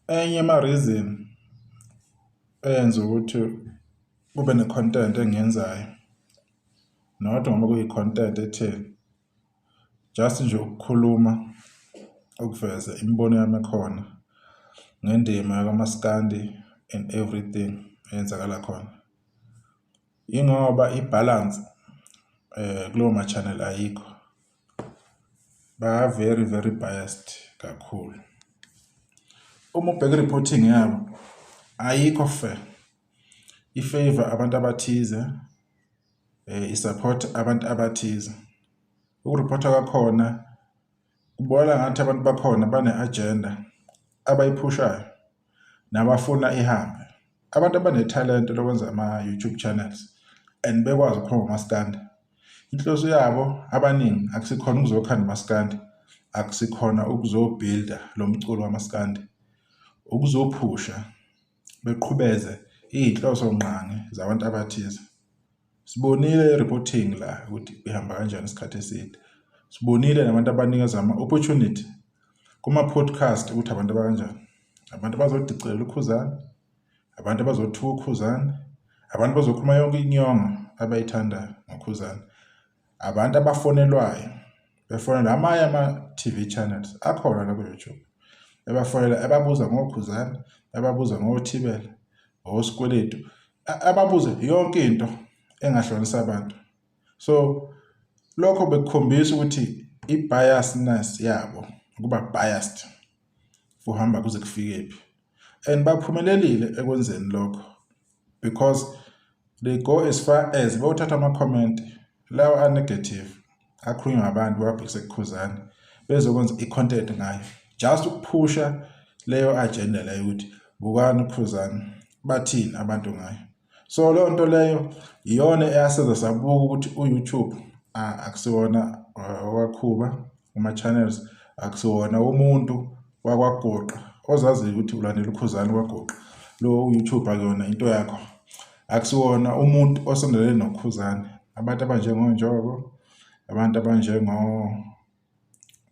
Enye yama-reason eyenza ukuthi kube ne-content engiyenzayo, not ngoba kuyi-content etheni, just nje ukukhuluma, ukuveza imibono yami ekhona ngendima yakamaskandi and everything eyenzakala khona. Yingoba i-balance kulowo ma-channel ayikho. Ba-very very biased kakhulu. Uma ubheka i-reporting yabo ayikho fair. I-favour abantu abathize, i-support abantu abathize. Ukurephotha kwakhona kubonakala ngathi abantu bakhona bane-agenda abayiphushayo nabafuna ihambe. Abantu abanethalente lokwenza ama-YouTube channels and bekwazi ukukhuluma ngomaskandi, inhloso yabo abaningi akusikhona ukuzokhanda umaskandi, akusikhona ukuzo-build-a lo mculo kamaskandi, ukuzophusha beqhubeze iy'nhloso ngqangi zabantu abathize. Sibonile i-reporting la ukuthi ihamba kanjani isikhathi eside. Sibonile nabantu abanikeza ama-opportunity kuma-podcast ukuthi abantu abakanjani. Abantu abazodicilela uKhuzani, abantu abazothuka uKhuzani, abantu abazokhuluma yonke inyongo abayithandayo ngoKhuzani. Abantu abafonelwayo befonelwa amanye ama-TV channels akhona la ku-YouTube. Ebafonela ebabuza ngoKhuzani, ebabuza ngoThibela, ngosikweletu, ababuze yonke into engahlukanisa abantu. So lokho bekukhombisa ukuthi i-biasness yabo, ukuba biased kuhamba kuze kufikephi. And baphumelelile ekwenzeni lokho because they go as far as bothatha ama-comment lawa a-negative akhulunywa ngabantu bawabhekise kuKhuzani bezokwenza i-content ngayo, just ukuphusha leyo agenda leyo ukuthi bukani uKhuzani, bathini abantu ngayo. So leyo nto leyo iyona eyasenza sabuka ukuthi u-YouTube akusiwona owakhuba kuma-channels, akusiwona umuntu wakwaGoqa ozaziyo ukuthi ulandela uKhuzani kwaGoqa, lo u-YouTube akuyona into yakho. Akusiwona umuntu osondelene noKhuzani, abantu abanjengoNjoko, abantu abanjengo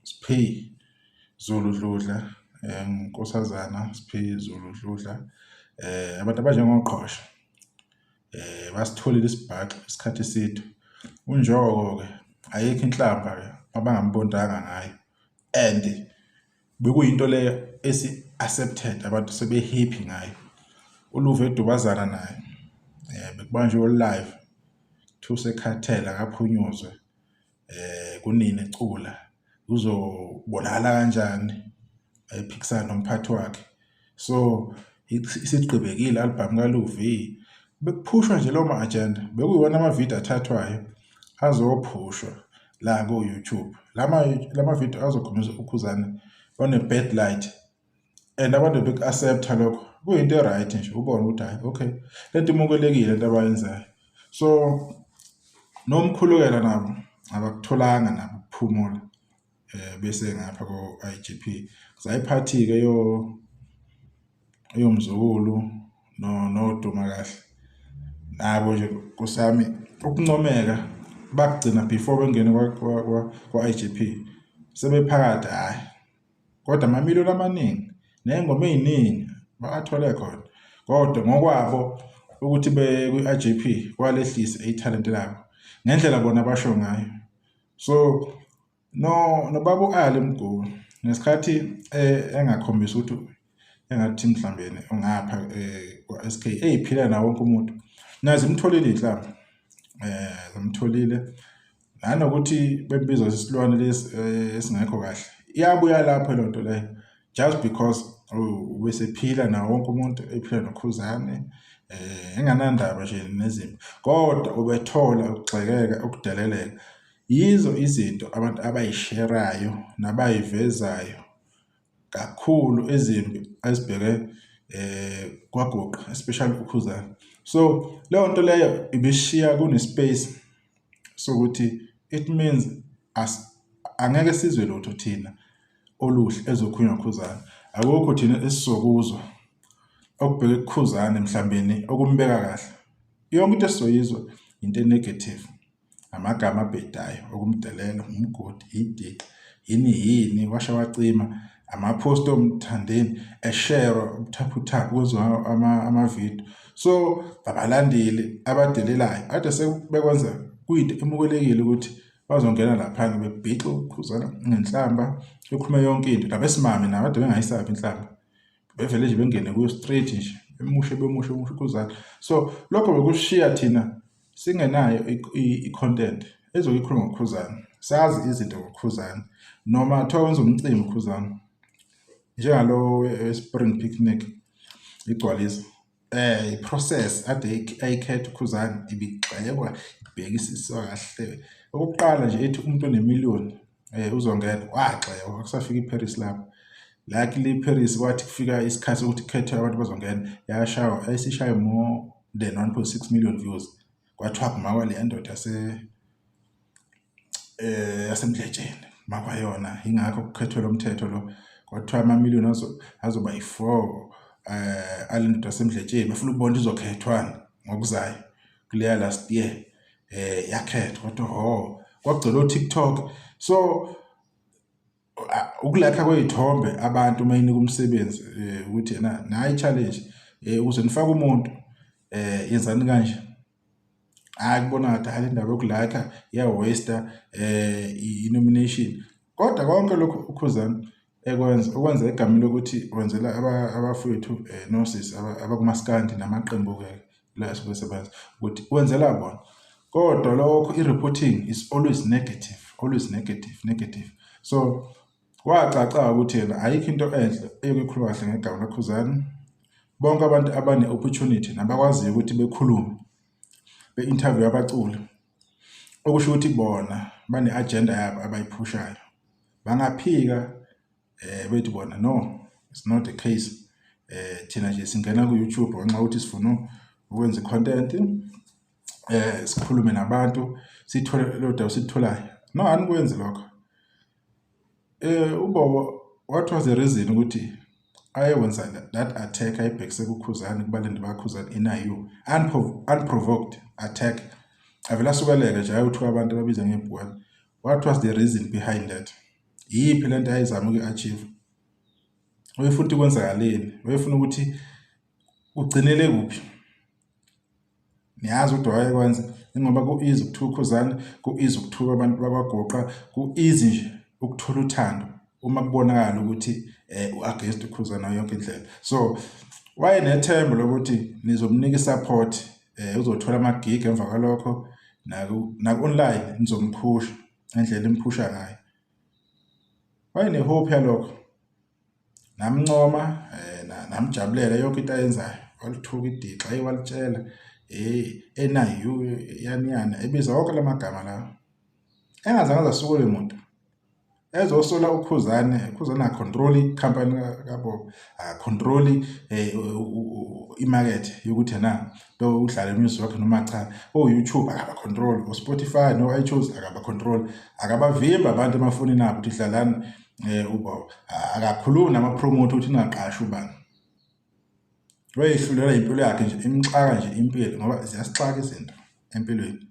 Siphi Zulu Dludla, Nkosazana Siphi Zulu Dludla, abantu abanjengoQhosha, basitholile isibhaxu isikhathi eside. UNjoko-ke ayikho inhlamba-ke abangambondanga ngayo and bekuyinto leyo esi-accepted, abantu sebe-happy ngayo. ULuve Dubazana naye bekubanjwe o-live kuthiwa usekhathele akaphunyuzwe, kunini ecula, uzobonakala kanjani ephikisana nomphathi wakhe. So isigqibekile i-album kaLuvi, bekuphushwa nje lawo ma-agenda, bekuyiwona amavidiyo athathwayo azophushwa la ko-YouTube. Lama video azokhombisa uKhuzani on a bad light and abantu beku-accept-a lokho, kuyinto e-right nje ubone ukuthi hhayi okay lento imukelekile lento abayenzayo. So nomkhulukela nabo abakutholanga nabo ukuphumula bese ngapha ko-I_G_P. Zayiphathi-ke eyomzukulu noDuma kahle nabo nje Nkosi yami ukuncomeka bakugcina before bengene kwa-I_G_P sebephakathi hhayi kodwa amamiliyoni amaningi ney'ngoma ey'ningi bawathole khona, kodwa ngokwabo ukuthi beye kwi-I_G_P kwalehlisa ithalente labo ngendlela bona abasho ngayo. So no nobaba u-Ali Mgube ngesikhathi engakhombisa ukuthi engathi mhlawumbe ungapha kwa-S_K eyiphila nawo wonke umuntu, nazo zimtholile iy'nhlamba, zimtholile nanokuthi bembiza isilwane lesi esingekho kahle, iyabuya lapho leyo nto leyo just because ubesephila nawo wonke umuntu, ephila noKhuzani, enganandaba nje nezimpi, kodwa ubethola ukugxekeka, ukudeleleka. Yizo izinto abantu abayisherayo nabayivezayo kakhulu ezimbi ezibheke kwaGuqa, especially uKhuzani. So leyo nto leyo ibishiya kune-space sokuthi it means angeke sizwe lutho thina oluhle ezokhulunywa uKhuzani. Akukho thina esizokuzwa okubheke kuKhuzani mhlawumbeni okumbeka kahle. Yonke into esizoyizwa into e-negative, amagama abhedayo okumdelela, umgodi, idixa, yini yini, washa wacima. Ama-post oMthandeni esherwa ubuthaphuthaphu kwenziwa amavidiyo. So abalandeli abadelelayo kade sebekwenza kuyinto emukelekile ukuthi bazongena laphana bebhixe ukukhuzana ngenhlamba, bekhulume yonke into. Nabesimame nabo kade bengayisabi inhlamba, bevele nje bengene kuyo straight nje, bemushe bemushe bemushe uKhuzani. So lokho bekushiya thina singenayo i-content ezoke ikhulume ngoKhuzani, sazi izinto ngoKhuzani noma kuthiwa wenza umcimbi uKhuzani njengalo we-spring picnic igcwalisa i-process ade ayikhetha uKhuzani ibigxekwa ibhekisiswa kahle. Okokuqala nje ethi umuntu onemiliyoni uzongena wagxekwa kusafika iParis lapho. Luckily iParis kwathi kufika isikhathi sokuthi kukhethwe abantu abazongena yashawa yayisishaye more than 1.6 million views. Kwathiwa kumakwa leya ndoda yaseMdletsheni makwayona ingakho kukhethwe lo mthetho lo. Kwathiwa amamiliyoni azoba yi-4 ale ndoda yaseMdletsheni bafuna ukubona izokhethwani ngokuzayo kuleya last year yakhethwa kodwa ho kwagcwele o-TikTok. So ukulakha kwey'thombe abantu uma enika umsebenzi ukuthi yena nayi i-challenge ukuze nifake umuntu yenzani kanje. Hhayi kubona ngathi hhayi le ndaba yokulakha iya-waste-a i-nomination. Kodwa konke lokhu uKhuzani ekwenza ukwenza egameni lokuthi wenzela abafowethu nosisi abakumaskandi namaqembu-ke la esuke esebenza ukuthi wenzela bona. Kodwa lokho i-reporting is always negative, always negative, negative. So kwacaca ukuthi yena ayikho into enhle eyokukhuluma kahle ngegama laKhuzani. Bonke abantu abane-opportunity nabakwaziyo ukuthi bekhulume be-interview abaculi, okusho ukuthi bona bane-agenda yabo abayiphushayo. Bangaphika bethi bona no, it's not the case. Thina nje singena ku-YouTube ngenxa yokuthi sifuna ukwenza i-content, sikhulume nabantu, sithole lolo daba esikutholayo. No, anikwenzi lokho. UBobo what was the reason ukuthi ayokwenza that attack ayibhekise kuKhuzani kubalindi bakaKhuzani NIU unprovoked attack, avele asukeleke nje ayothuka abantu ababiza ngebhuwane. What was the reason behind that? Iyiphi lento ayizama ukuyi-achieve? Wayefuna ukuthi kwenzakaleni? Wayefuna ukuthi kugcinele kuphi? Niyazi ukuthi wayekwenza ingoba ku-easy ukuthuka uKhuzani, ku-easy ukuthuka abantu bakwaGuqa, ku-easy nje ukuthola uthando uma kubonakala ukuthi u-against uKhuzani ngayo yonke indlela. So wayenethemba lokuthi nizomnika i-support, uzothola ama-gig emva kwalokho naku-online nizomphusha ngendlela emphusha ngayo. Wayene-hope yalokho. Namncoma namjabulela yonke into ayenzayo, walithuka idixa, eyi walitshela NIU yani yani, ebiza wonke la magama lawa. Engazange aze asukele muntu. Ezosola uKhuzani, uKhuzani akacontrol-i ikhampani kaBobo, akacontrol-i imakethe yokuthi ena udlale umusic wakhe noma cha. O-YouTube akabacontrol-i, o-Spotify no-iTunes akabacontrol-i, akabavimbi abantu emafonini abo ukuthi dlalani uBobo. Akakhulumi nama-promoter ukuthi ningaqashi ubani. Wayehlulela impilo yakhe nje imxaka nje impilo ngoba ziyasixaka izinto empilweni.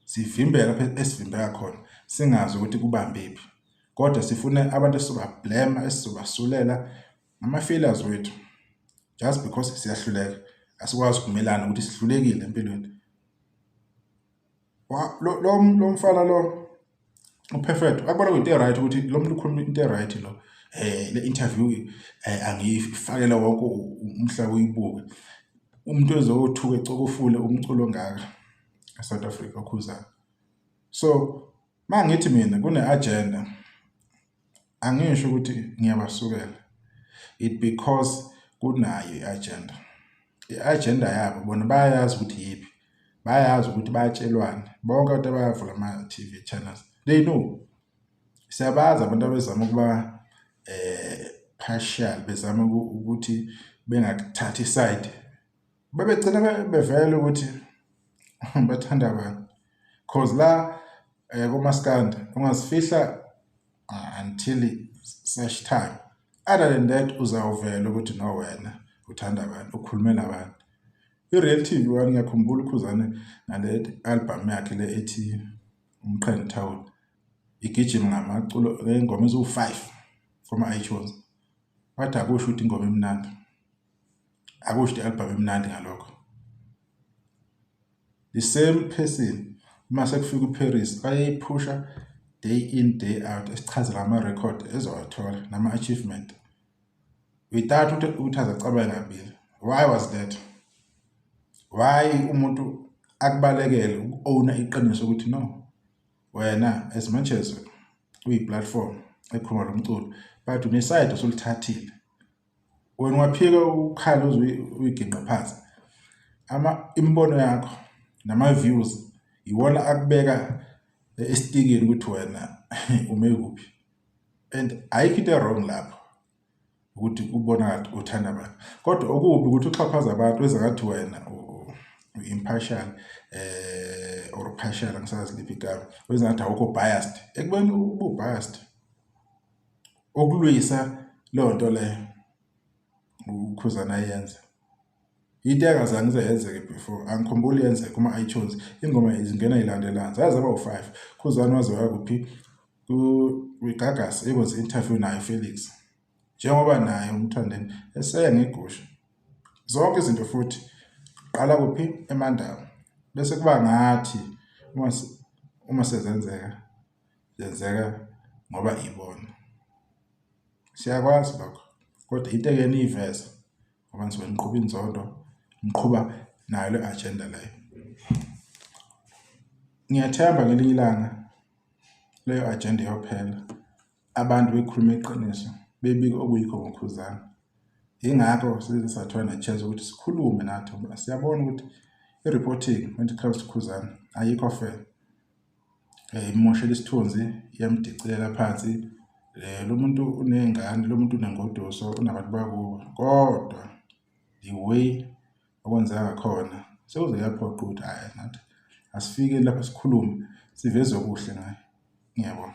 Sivimbela lapho esivimbeka khona singazi ukuthi kubambephi. Kodwa sifune abantu esizoba-blame-a, esizobasulela ngama-failures wethu just because siyahluleka. Asikwazi ukumelana ukuthi sihlulekile empilweni. Lo mfana lo u-perfect, akubona kuyinto e-right ukuthi lo muntu ukhuluma into e-right lo. Le interview angiyifakele wonke umhlaba uyibuke. Umuntu ezothuka ecokofule umculo ongaka eSouth Africa uKhuzani. So mangithi mina kune-agenda, angisho ukuthi ngiyabasukela. It because kunayo i-agenda. I-agenda yabo bona bayayazi ukuthi yiphi, bayazi ukuthi bayatshelwani. Bonke abantu abayavula ama-T_V channels, they know. Siyabazi abantu abezama ukuba partial, bezama ukuthi bengakuthathi i-side. Bebegcina bevela ukuthi bathanda bani. Cause la komaskandi ungazifihla until such time. Other than that uzawuvela ukuthi no wena uthanda bani, ukhulumela bani. I-Real T_V One ngiyakhumbula uKhuzani ngale album yakhe le ethi Umqhele Town. Igijima ngamaculo ngey'ngoma eziwu-5. kuma-iTunes. Wathi akusho ukuthi ingoma imnandi, akusho ukuthi i-album imnandi ngalokho. The same person uma sekufika uParis wayeyiphusha day in day out esichazela ama-record ezowathola nama-achievement without ukuthi aze acabange kabili. Why was that? Why umuntu akubalekele uku-owna iqiniso ukuthi no, wena as much as uyi-platform ekhuluma lo mculo but une-side osulithathile, wena ungaphika ukhala uze uyiginqe phansi. Ama imibono yakho nama-views iwona akubeka esitikini ukuthi wena ume kuphi, and ayikho into e-wrong lapho ukuthi kubonakale uthanda abantu, kodwa okubi ukuthi uxhaphaza abantu wenza ngathi wena u-impartial or partial, angisazi liphi igama, wenza ngathi awukho biased ekubeni ubu-biased. Ukulwisa leyo nto leyo uKhuzani ayenza into engazange ize yenzeke before, angikhumbuli yenzeke kuma-iTunes ingoma zingena yilandelana zaze zaba u-5. Khuzani waze waya kuphi? KwiGagasi ekwenza i-interview naye Felix, njengoba naye uMthandeni eseye ngegusha zonke izinto futhi qala kuphi eMandaba, bese kuba ngathi uma sezenzeka zenzeka ngoba ibona. Siyakwazi lokho, kodwa into eke niyiveze ngoba nisuke niqhuba inzondo, niqhuba nayo le agenda leyo. Ngiyathemba ngelinye ilanga leyo agenda iyophela, abantu bekhuluma iqiniso, bebike okuyikho ngoKhuzani. Yingakho size sathola ne-chance ukuthi sikhulume nathi ngoba siyabona ukuthi i-reporting when it comes to Khuzani ayikho fair. Imoshela isithunzi, iyamdicilela phansi. Lo muntu uney'ngane, lo muntu unengoduso, unabantu bakubo, kodwa the way okwenzeka ngakhona sekuze kuyaphoqa ukuthi hhayi nathi asifikeni lapha sikhulume siveze okuhle ngaye. Ngiyabonga.